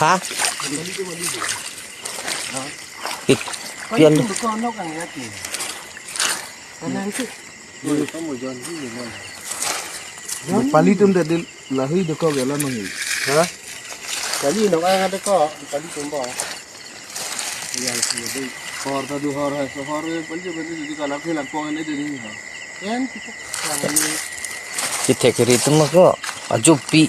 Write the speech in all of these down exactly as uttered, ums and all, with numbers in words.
Ha? It, pian. Pali atum ta dil lahui dokok ya la manghi. Ha? Kali nok ang ada ko, kali tum ba. Yang sih deh. Hor ta du hor hai, so hor yang pali pali di kalak hilang pong ini deh ni ha. Yan kita yang ini. Kithek ri atum ko ajopi.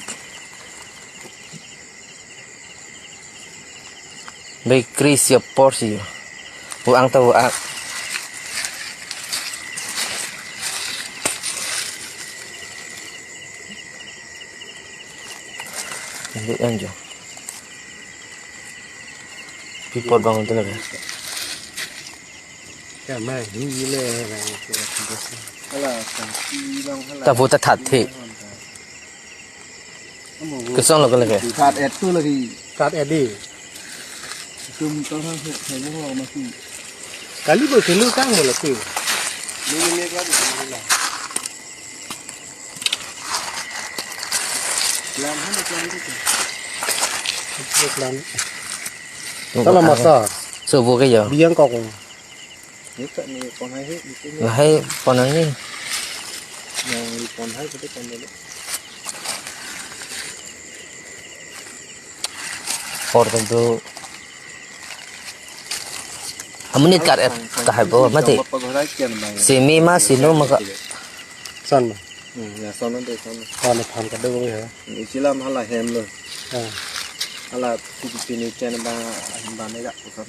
Bai kri si apor si. Vo-ang ta vo-ang. Ini anjo. Pipot bangun tu lagi. Kama hile. Hala, sang si lang hala. Ta vo ta that the. Kesong lo ke lagi. That et tu lagi. That et di. Tum tol han se se ho masi. Kali bo kelu kang bo lagi. Ni ni ni kali ni la. Plan han plan tu. Plan. Salam masa. So vo ke ya. Biang kok. Ni tak ni pon hai ni tu ni. Lahai pon ang ni. Yang ni pon hai tu kan dulu. Hor tentu. Amonit kat et kahai bo mati. Simi ma sino maka. Son ma. Hmm, ya son nanti son. Son phan kado ya. Isilam hala hem lo. Ha. Hala kuku pini chen ba ba ne ga son.